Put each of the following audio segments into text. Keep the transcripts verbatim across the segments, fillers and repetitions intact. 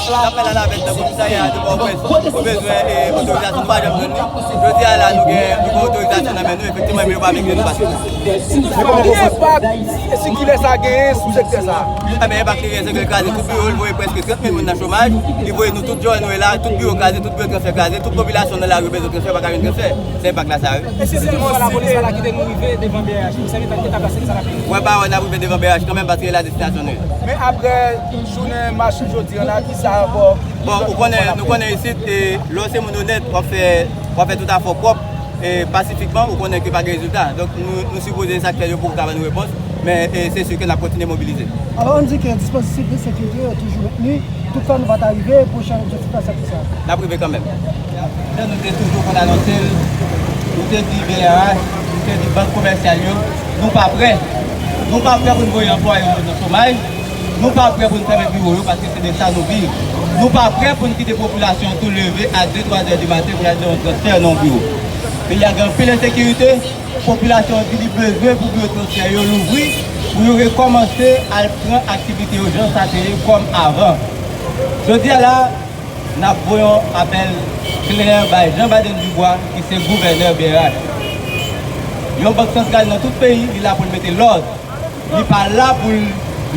N ap fè la navèt nan komisarya a de Pòtoprens. Nou bezwen, e, otorizasyon, nou pa janm jwenn li. Jodi a la, nou gen, nou gen otorizasyon nan men nou, efektivman, men yo pa vle kite nou pase. Ki enpak sikilè sa genyen sou sektè sa? Ebyen, enpak li genyen, se ke l kraze tout biwo, l voye prèske trant mil moun nan chomaj, li voye nou tout jònn nou la, tout biwo kraze, tout biwo transfè kraze, tout popilasyon nan lari yo bezwen transfè, pa ka jwenn transfè. Se enpak la sa, wi. E si se yon fwa lapolis pa ta kite nou rive devan B R H, komisè eta, eta pase ki sa l ap rive? Mwen pa wè n ap rive devan B R H kanmenm, paske se la destinasyon nou ye. Men apre jounen mach jodi an la, ki sa ankò? Bon, ou konnen, nou konnen isit, e, lè w se moun onèt, w ap fè, w ap fè tout afè w pwòp, e, pasifikman, ou konnen ke pa gen rezilta. Donk, nou, nou sipoze se sa k fè yo poko ka ban nou repons, men, e, se si ke n ap kontinye mobilize. Alò, ann di ke dispozitif de sekirite yo toujou mentni, toutfwa nou pa ta rive, pwochen objektif la se ki sa? N ap rive kanmenm. Jan nou te toujou konn anonse l, nou te di B R H, nou te di bank komèsyal yo, nou pa prè. Nou pa prè pou n voye anplwaye yo nan chomaj. Nou pa prè pou n fèmen biwo yo, paske se de sa nou viv. Nou pa prè pou n kite popilasyon an tou leve a de, twa zè di maten pou y al nan yon transfè nan yon biwo. Peyi a gen anpil ensekirite, popilasyon an di li bezwen pou biwo transfè yo louvri, pou yo rekòmanse al pran aktivite yo jan sa te ye kòm avan. Jodi a la, n ap voye yon apèl klè bay Jean Baden Dubois, ki se gouvènè B R H. Yon bank santral nan tout peyi, li la pou l mete lòd. Li pa la pou l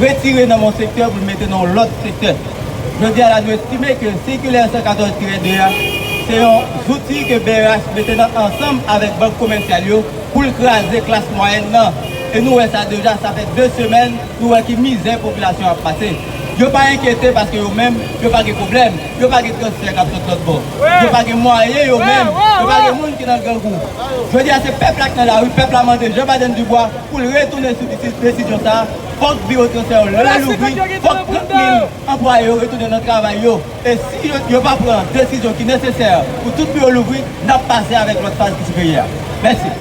retire nan yon sektè pou l mete nan yon lòt sektè. Jodi a la, nou estime ke sikilè san katòz tirè de a se yon zouti ke B E H mete nan ansanm avèk bank komèsyal yo pou l kraze klas mwayèn nan. E nou wè sa deja, sa fè de semèn, nou wè ki mizè popilasyon ap pase. Yo pa enkyete paske yo menm, yo pa gen pwoblèm, yo pa gen transfè k ap sot lòt bò. Yo pa gen mwayen yo menm, yo pa gen moun ki nan grangou. Jodi a, se pèp la k nan lari, pèp la mande Jean Baden Dubois pou l retounen sou desi-, desizyon sa a. Fòk biwo transfè yo relouvri, fòk trant mil anplwaye yo retounen nan travay yo. E si yo, yo pa pran desizyon ki nesesè pou tout biwo louvri, n ap pase avèk lòt faz ki sou peyi a. Mèsi.